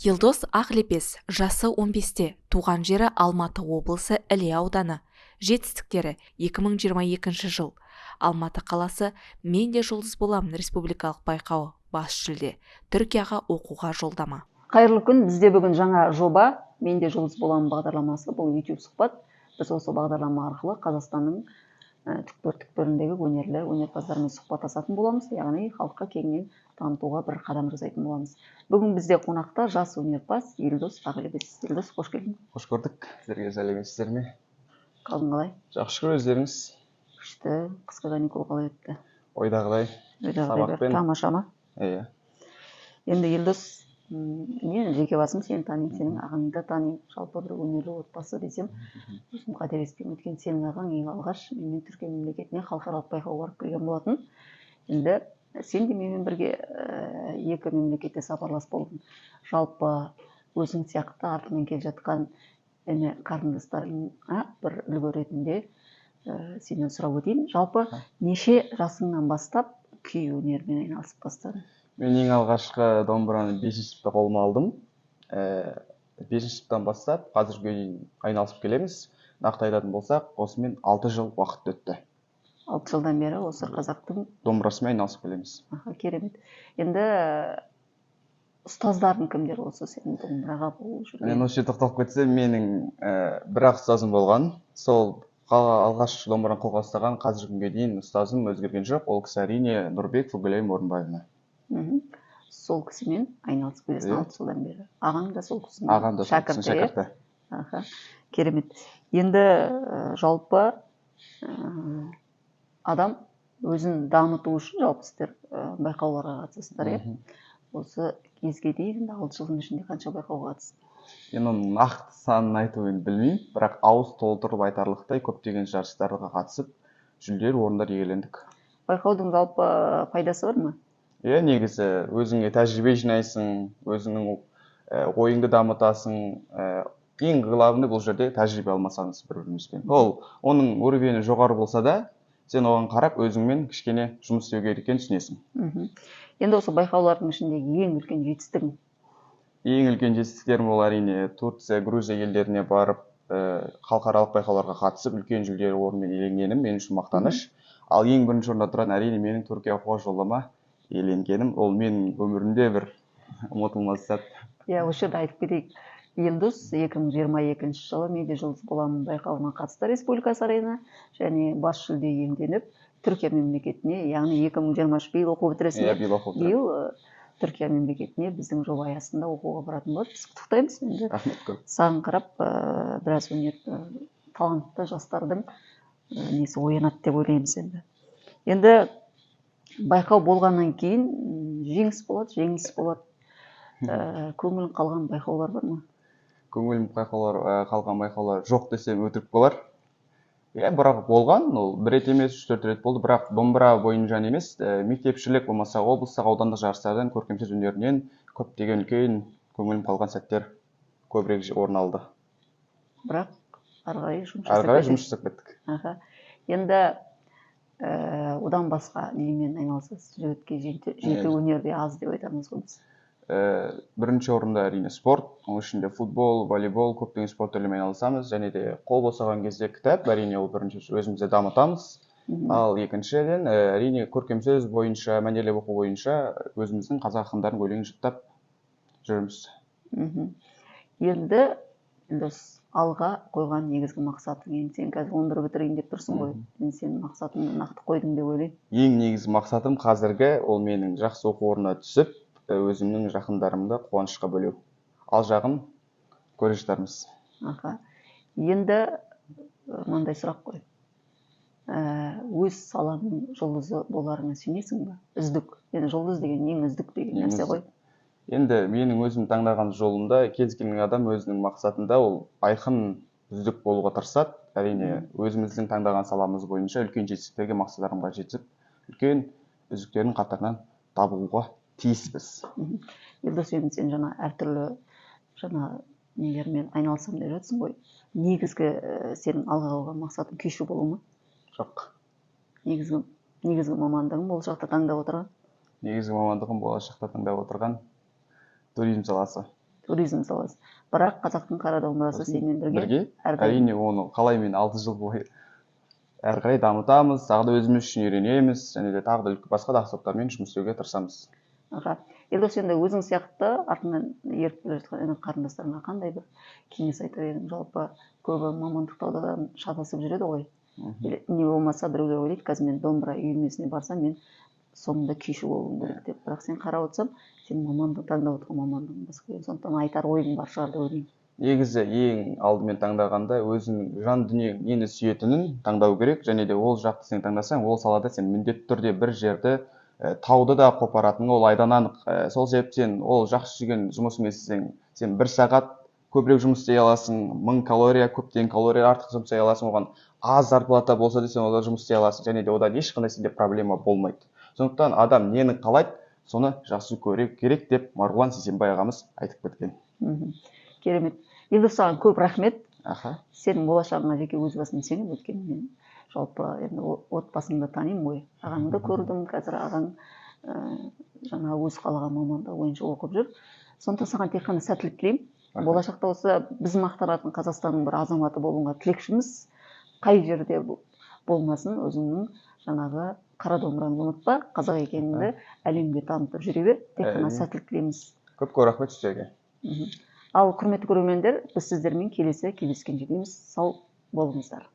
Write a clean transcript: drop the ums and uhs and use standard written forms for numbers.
Елдос Ақлепес, жасы 15-те, туған жері Алматы облысы, Іле ауданы. Жетістіктері: 2022 жыл, Алматы қаласы, «Мен де жұлдыз боламын» республикалық байқауы, бас жүлде, Түркияға оқуға жолдама. Қайырлы күн! Бізде бүгін жаңа жоба, «Мен де жұлдыз боламын» бағдарламасы. Бұл YouTube сұхбат. Біз осы бағдарлама арқылы Қазақстанның түкпір түкпіріндегі өнерлі өнерпаздармен сұхбаттасатын боламыз, яғни халыққа кеңінен танытуға бір қадам жасайтын боламыз. Бүгін бізде қонақта жас өнерпаз Елдос Ағлебес. Елдос, қош келдің! Қош көрдік! Сіздерге сәлеметсіздер ме? Қалың қалай? Жақсы, шүкір, өздеріңіз? Күшті. Қысқы каникул қалай өтті? Ойдағыдай. Ойдағыдай бәрі. Сабақпен. Тамаша ма? Иә. Енді, Елдос, мен жеке басым сені танимын, сенің ағаңды да танимын. Жалпы бір өнерлі отбасы десем, өзім қателеспеймін, өйткені сенің ағаң ең алғаш менімен Түркия мемлекетіне халықаралық байқауға барып келген болатын. Енді сен де менімен бірге екі мемлекетте сапарлас болдың. Жалпы өзің сияқты артыңнан келе жатқан іні қарындастарыңа бір үлгі ретінде сенен сұрап өтейін: жалпы неше жасыңнан бастап күй өнерімен айналысып бастадың? Мен ең алғашқы домбыраны бесінші сыныпта қолыма алдым. Бесінші сыныптан бастап қазірге дейін айналысып келеміз. Нақты айтатын болсақ, осымен 6 жыл уақыт өтті. 6 жылдан бері осы қазақтың домбырасымен айналысып келеміз. Аха, керемет! Енді ұстаздарың кімдер, осы сенің домбыраға болып Мен жүрген? осы жерде тоқталып кетсем, менің бір ақ ұстазым болған. Сол алғаш домбыраны қолға ұстаған, қазіргі күнге дейін ұстазым өзгерген жоқ. Ол кісі, әрине, Нұрбекова Гүлайым Орынбаевна. Сол кісімен айналысып келесің? Иә. 6 жылдан бері. Ағаң да сол кісінің Ағам да сол кісінің шәкірті, иә? шәкірті. Аха, керемет! Енді жалпы адам өзін дамыту үшін, жалпы сіздер байқауларға қатысасыздар, иә? Мхм. Осы кезге дейін, енді 6 жылдың ішінде қанша байқауға қатыстың? Мен оның нақты санын айту енді білмеймін, бірақ ауыз толтырып айтарлықтай көптеген жарыстарға қатысып, жүлделі орындар иелендік. Байқаудың жалпы пайдасы бар ма? Иә, негізі өзіңе тәжірибе жинайсың, өзіңнің ойыңды дамытасың. Ең главный бұл жерде тәжірибе алмасамыз бір бірімізбен. Ол оның уровені жоғары болса да, сен оған қарап өзіңмен кішкене жұмыс істеу керек екенін түсінесің. Енді осы байқаулардың ішіндегі ең үлкен жетістігің? Ең үлкен жетістіктерім ол, әрине, Турция, Грузия елдеріне барып, халықаралық байқауларға қатысып, үлкен жүлделі орынмен иеленгенім мен үшін мақтаныш. Ал ең бірінші орында тұратын, әрине, менің Түркия оқуға жолдама иеленгенім. Ол менің өмірімде бір ұмытылмас сәт. Иә, осы жерде айтып кетейік: Елдос 2022 жылы «Мен де жұлдыз боламын» байқауына қатысты Республика сарайына және бас жүлде иемденіп, Түркия мемлекетіне, яғни 2023, биыл оқу бітіресің, Иә. иә? Биыл оқу бітіремін. Биыл Түркия мемлекетіне біздің жоба аясында оқуға баратын болады. Біз құттықтаймыз енді. Рахмет көп. Саған қарап біраз өнер талантты жастардың несі оянады деп ойлаймыз. Енді байқау болғаннан кейін жеңіс болады, жеңіліс болады. Көңілің қалған байқаулар бар ма? Көңілім қалған байқаулар жоқ десем, өтірік болар. Иә, бірақ болған. Ол бір рет емес, үш төрт рет болды. Бірақ домбыра бойынша емес, мектепішілік болмаса облыстық, аудандық жарыстардан, көркем сөз өнерінен көптеген үлкен көңілім қалған сәттер көбірек орын алды. Бірақ ары қарай жұмыс Ары жасап қарай кетесің. Жұмыс жасап кеттік. Аха, енді одан басқа немен айналысасыз? Жігітке жеті өнер де аз деп айтамыз ғой біз. Бірінші орында, әрине, спорт. Оның ішінде футбол, волейбол, көптеген спорт түрлерімен айналысамыз. Және де қол босаған кезде кітап, әрине, ол бірінші өзімізді дамытамыз. Ал екіншіден, әрине, көркем сөз бойынша, мәнерлеп оқу бойынша өзіміздің қазақ ақындарының өлеңін жаттап жүрміз. Енді, Елдос, алға қойған негізгі мақсатың? Енді сен қазір 11 бітірейін деп тұрсың ғой. Енді сен мақсатыңды нақты қойдың деп ойлаймын. Ең негізгі мақсатым қазіргі ол менің жақсы оқу орнына түсіп, өзімнің жақындарымды қуанышқа бөлеу. Ал жағын көре жатармыз. Аха, енді мынандай сұрақ қой. Өз салаңның жұлдызы боларыңа сенесің ба? Үздік, енді жұлдыз деген ең үздік деген Ең нәрсе ғой. үздік. Енді менің өзім таңдаған жолымда кез келген адам өзінің мақсатында ол айқын үздік болуға тырысады. Әрине, өзіміздің таңдаған саламыз бойынша үлкен жетістіктерге, мақсаттарымызға жетіп, үлкен үздіктердің қатарынан табылуға тиіспіз. Елдос, енді сен жаңа әртүрлі жаңа нелермен айналысамын деп жатсың ғой. Негізгі сенің алға қойған мақсатың күйші болу ма? Жоқ. Негізгі мамандығың, болашақта таңдап отырған? Негізгі мамандығым, болашақта таңдап отырған туризм саласы. Туризм саласы. Бірақ қазақтың қара домбырасы сенімен бірге бірге әрдайым. Әрине, оны қалай мен 6 жыл бойы әрі қарай дамытамыз, тағы да өзіміз үшін үйренеміз және де тағы да басқа да аспаптармен жұмыс істеуге тырысамыз. Аха. Елдос, енді өзің сияқты артыңнан еріп келе жатқан іні қарындастарыңа қандай бір кеңес айтар едің? Жалпы көбі мамандық таудан шатасып жүреді ғой. Не болмаса біреулер ойлайды, қазір мен домбыра үйірмесіне барсам, мен соңында күйші болуым керек деп. Бірақ сен қарап отырсам, сен мамандық таңдап отырған мамандығың басқа екен. Сондықтан айтар ойың бар шығар деп ойлаймын. Негізі ең алдымен таңдағанда өзіңнің жан дүниең нені сүйетінін таңдау керек, және де ол жақты сен таңдасаң, ол салада сен міндетті түрде бір жерді, тауды да қопаратының ол айдан анық. Сол себептен ол жақсы сүйген жұмысыңмен істесең, сен бір сағат көбірек жұмыс істей аласың, 1000 калория, көптеген калория артық жұмсай аласың, оған аз зарплата болса да сен ода жұмыс істей аласың, және де одан ешқандай сенде проблема болмайды. Сондықтан адам нені қалайды, соны жақсы көру керек деп Марғұлан Сейсенбай ағамыз айтып кеткен. Керемет. Елдос, саған көп рахмет. Аха. Сенің болашағыңа жеке өз басым сенемін, өйткені мен жалпы енді отбасыңды танимын ғой. Ағаңды көрдім, қазір ағаң жаңа өз қалаған мамандығы бойынша оқып жүр. Сондықтан саған тек қана сәттілік тілеймін. Рахмет. Болашақта осы біз мақтанатын Қазақстанның бір азаматы болуыңа тілекшіміз. Қай жерде болмасын, өзіңнің жаңағы қара домбыраңды ұмытпа, қазақ екеніңді әлемге танытып жүре бер. Тек қана сәттілік тілейміз. Көп көп рахмет сіздерге. Ал құрметті көрермендер, біз сіздермен келесі кездескенше дейміз. Сау болыңыздар.